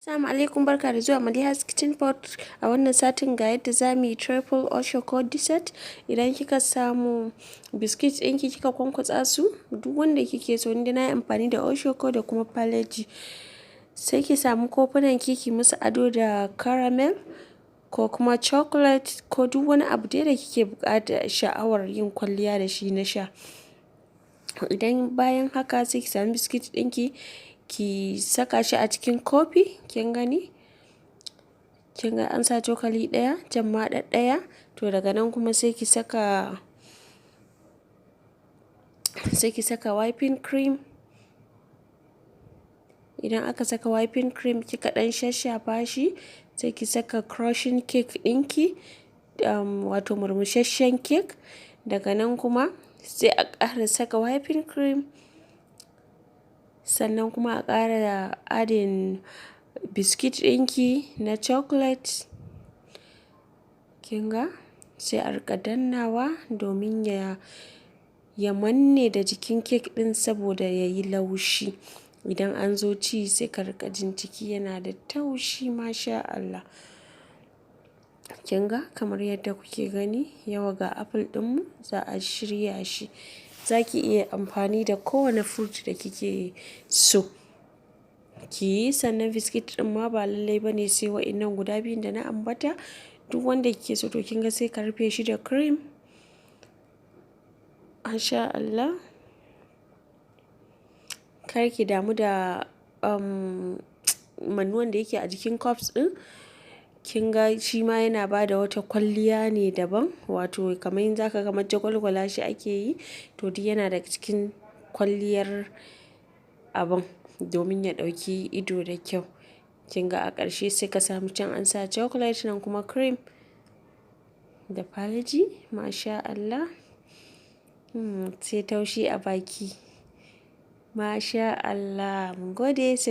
Assalamu alaikum, barka da zuwa Maliha's Kitchen Pot. A wannan satin ga yadda za mu yi triple Oshoco dessert. Idan kika samu biskit ɗinki, kika kwankwatsa su, duk wanda kike so, ni na yi amfani da Oshoco da kuma Parle-G. Sai ki samu kofunan ki, ki musu ado da caramel ko kuma chocolate ko duk wani abu dai da kike buƙata, sha'awar yin kwalliya da shi na sha. Idan bayan haka, sai ki samu biskit ɗinki, ki saka shi a cikin kofi, kin gani? Kin ga an sa cokali ɗaya, can ma ɗaɗɗaya. To, daga nan kuma sai ki saka whipping cream. Idan aka saka whipping cream, kika ɗan shashafa shi, sai ki saka crushing cake ɗinki, wato murmusasshen cake. Daga nan kuma sai a ƙara saka whipping cream. Sannan kuma a ƙara adding biskit ɗinki na chocolate. Kin ga? Sai a riƙa dannawa domin ya manne da jikin cake ɗin saboda ya yi laushi. Idan an zo ci, sai ka riƙa jin ciki yana da taushi, masha Allah. Kin ga kamar yadda kuke gani, yau ga apple ɗinmu za a shirya shi. Za ki iya amfani da kowane fruit da kike so ki yi. Sannan biskit ɗin ma ba lallai ba ne sai waɗannan guda biyun da na ambata. Duk wanda kike so. To, kin ga sai ka rufe shi da cream. Masha Allah. Kar ki damu da mannuwan da yake a jikin cups ɗin. Kin ga shi ma yana ba da wata kwalliya ne daban, wato kamar in zaka ga jagwalgwala shi ake yi. To, duk yana daga cikin kwalliyar abun domin ya ɗauki ido da kyau. Kin ga a ƙarshe sai ka samu can an sa chocolate, nan kuma cream da Parle-G. Masha Allah. Sai taushi a baki. Masha Allah. Mun gode sai.